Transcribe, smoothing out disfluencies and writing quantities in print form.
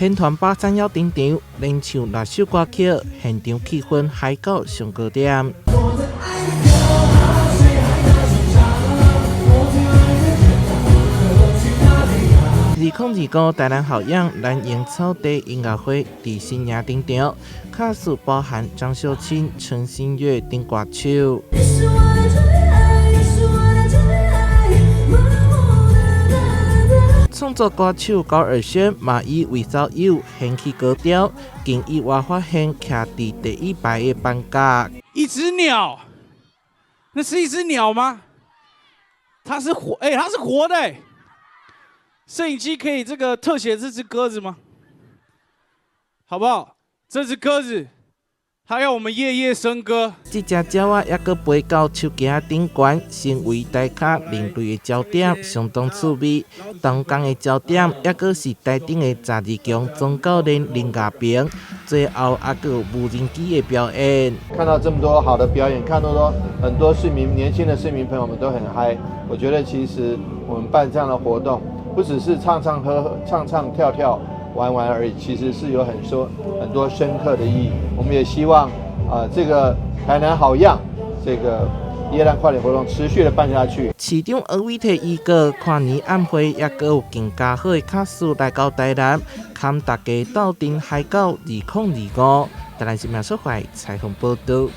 天團八三夭登場，連唱六首歌曲，現場氣氛嗨到上高點。2025台南好樣藍營草地音樂會佇新營登場，卡司包含張秀卿、陳欣悅等歌手。創作歌手高爾宣嘛以 Without You 掀起高潮，更意外發現徛佇第一排的班甲。一隻鳥，那是一隻鳥嗎？它是活，欸，它是活的欸。攝影機可以這個特寫這隻鴿子嗎？好不好？這隻鴿子，它要我們夜夜笙歌。這隻鳥仔猶閣飛到樹枝仔頂懸，成為台跤另類的焦點，相當趣味。同工的焦點，猶閣是台頂的十二強總教練林亞平，最後猶閣有無人機的表演。看到這麼多好的表演，看到多很多市民，年輕的市民朋友們都很嗨。我覺得其實我們辦這樣的活動，不只是唱唱喝喝、唱唱跳跳、玩玩而已，其實是有很多很多深刻的意義。我們也希望啊，這個台南好樣，這個耶誕跨年活動持續的辦下去。市長柯偉提預告，跨年晚會猶閣有更加好的卡司來到台南，堪大家鬥陣嗨到2025。台南新聞出發採訪報道。